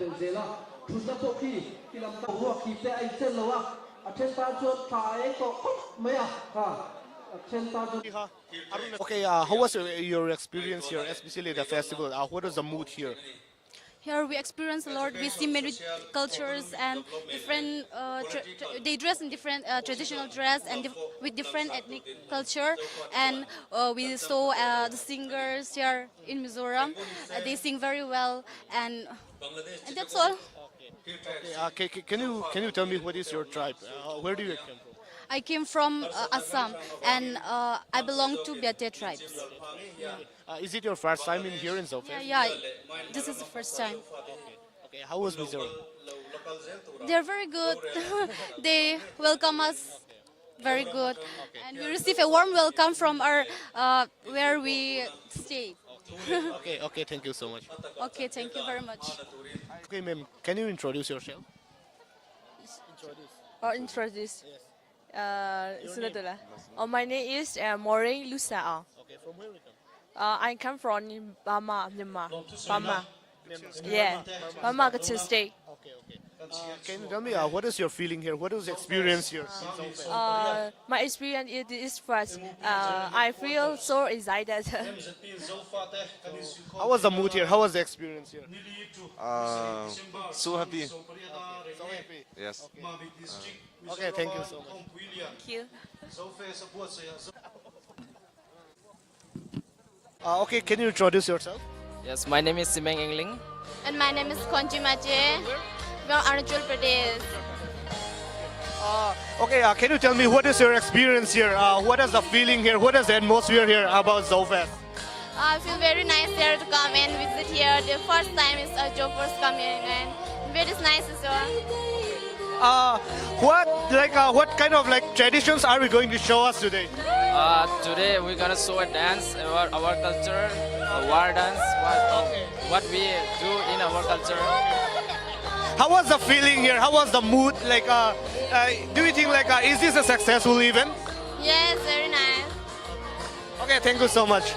belh zel a, thutna pawh khi ti lam tak ruak hi te a inchen lo a, a then tan chuan thla a eng tawh khawp mai a, kha a then tan chuan. Okay, uh, how was your experience here, especially the festival? Uh, what was the mood here? Here we experience a lot. We see many cultures and different. Uh, they dress in different uh, traditional dress and dif with different ethnic culture. And uh, we saw uh, the singers here in Mizoram. Uh, they sing very well, and, and that's all. Okay, uh, can, you can you tell me what is your tribe? Uh, where do you come from? I came from uh, Assam, and uh, I belong to Biate tribes. Uh, is it your first time in here in Zofest? Yeah, yeah, this is the first time. Okay, how was Mizoram? They're very good. they welcome us very good, and we receive a warm welcome from our uh, where we stay. Okay, okay, thank you so much. Okay, thank you very much. Okay, ma'am, can you introduce yourself? Or introduce. Uh, oh, my name is uh, Maureen Lusa. Okay, from where we come? Uh, I come from Burma, Myanmar. Burma. Yeah, Burma Kachin State. Okay, okay. Uh, can you tell me uh, what is your feeling here? What is the experience here? Uh, my experience is, is first. Uh, I feel so excited. How was the mood here? How was the experience here? Uh, so happy. So happy. Yes. Okay, thank you so much. Thank you. Okay, can you introduce yourself? Yes, my name is Simeng Engling. And my name is Konji Maje from Arunachal Pradesh. Okay, uh, can you tell me what is your experience here? Uh, what is the feeling here? What is the atmosphere here about Zofest? I feel very nice here to come and visit here. The first time is a job first coming and very nice as well. Uh, what like uh, what kind of like traditions are we going to show us today? Today we're gonna show a dance about our culture, a war dance, what, what we do in our culture. How was the feeling here? How was the mood? Like, uh, uh, do you think like uh, is this a successful event? Yes, very nice. Okay, thank you so much.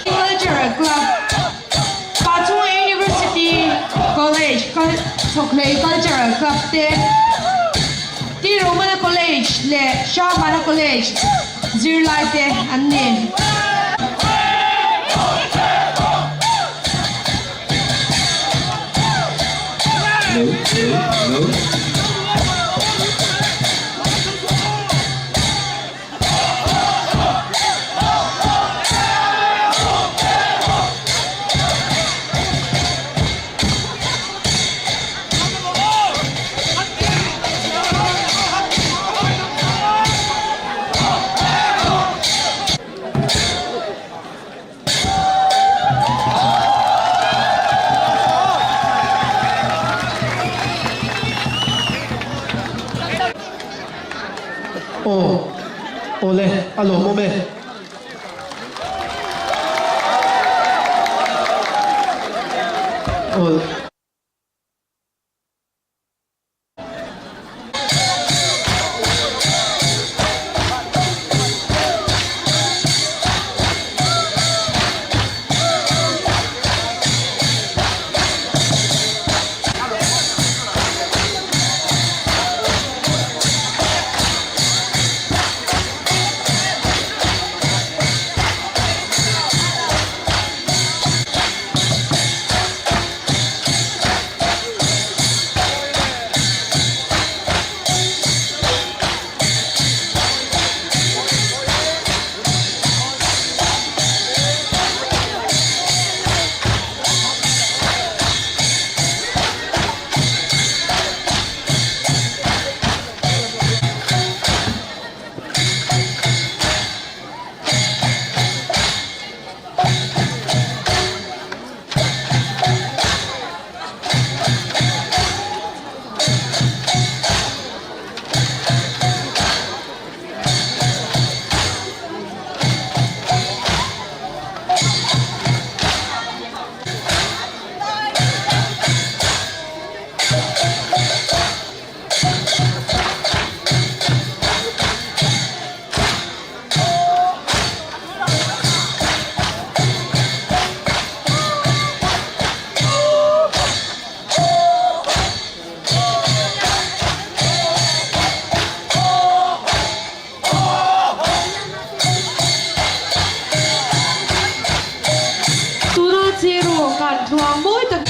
Cultural Club, Pathum University College Chokhlei Cultural Club te, Tirumala College leh Shamana College zirlai te an ni. Aw, awle, a lawmawm e. Awl. Tuna chiru kan thuang mawi tak.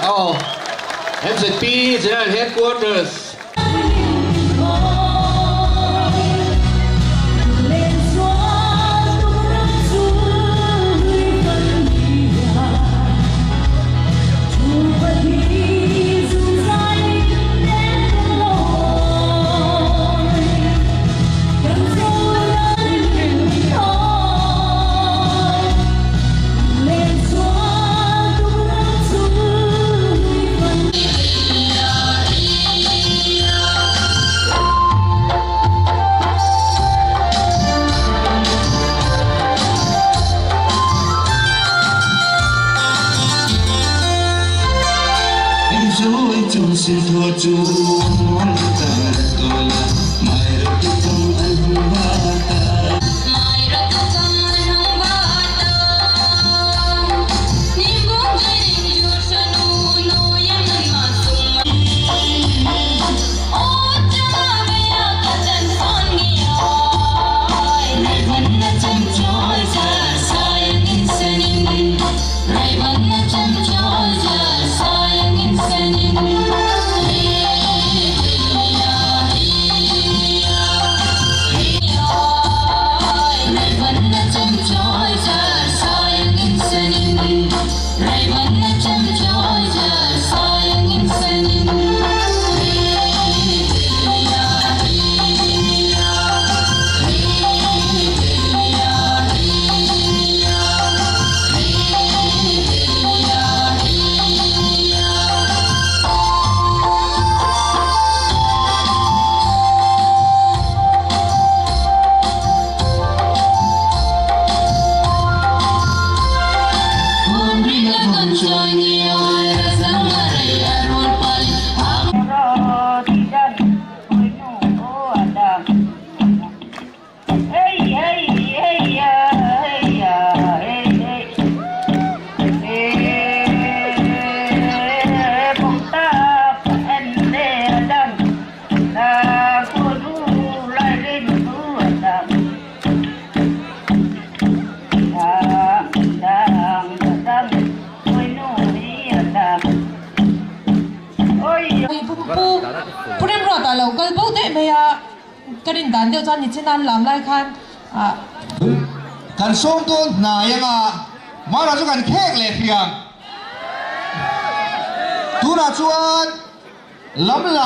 Aw, MZP General Headquarters. Pu Pu Remruata lo kal bo daih mai a, ka rin dan deuh chuan nichin an lam lai khan ah. Kan sawm dawn hnai anga Mara chu kan khek leh hriang. Tunah chuan lam la.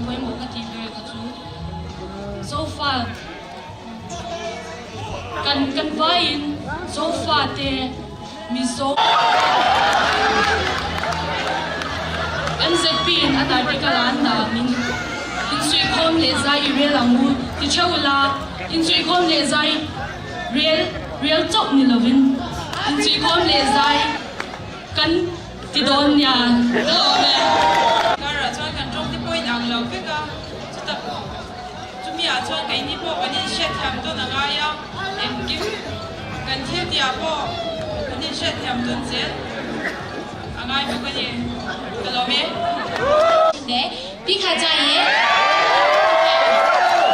pawimawh ka tih ber kha chu Zofa kan kan vaiin Zofa te Mizo MZP in an article a an dah angin insuihkhawm leh zai i rel ang u ti theuh ula, insuihkhawm leh zai rel rel chauh ni lovin insuihkhawm leh zai kan ti dawn nia ka lawm e. Karah chuan kan tawng te pawh in ang lo vek a, chuta chumi ah chuan keini pawh kan inhriatthiam tawn a ngai a, engkim kan thil tih ah pawh kan inhriatthiam tawn zel a ngai bawk a ni, ka lawm e. ပြီးခါကြရင်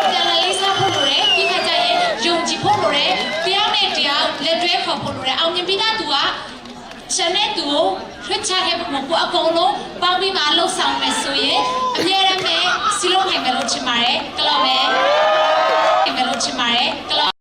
ပြန်လည်လေးစားဖို့လိုတယ်ပြီးခါကြရင်ယုံကြည်ဖို့လိုတယ်တယောက်နဲ့တယောက်လက်တွဲခေါ်ဖို့လိုတယ်အောင်မြင်ပြီးသားသူကရှင်တဲ့သူကိုထွတ်ချခဲ့ဖို့မဟုတ်အကုန်လုံးပေါင်းပြီးမှလှုပ်ဆောင်မယ်ဆိုရင်အမြဲတမ်းပဲစီလုံးနိုင်မယ်လို့ချင်ပါတယ်ကလော့ပဲမယ်လို့ချင်ပါတယ်ကလော့။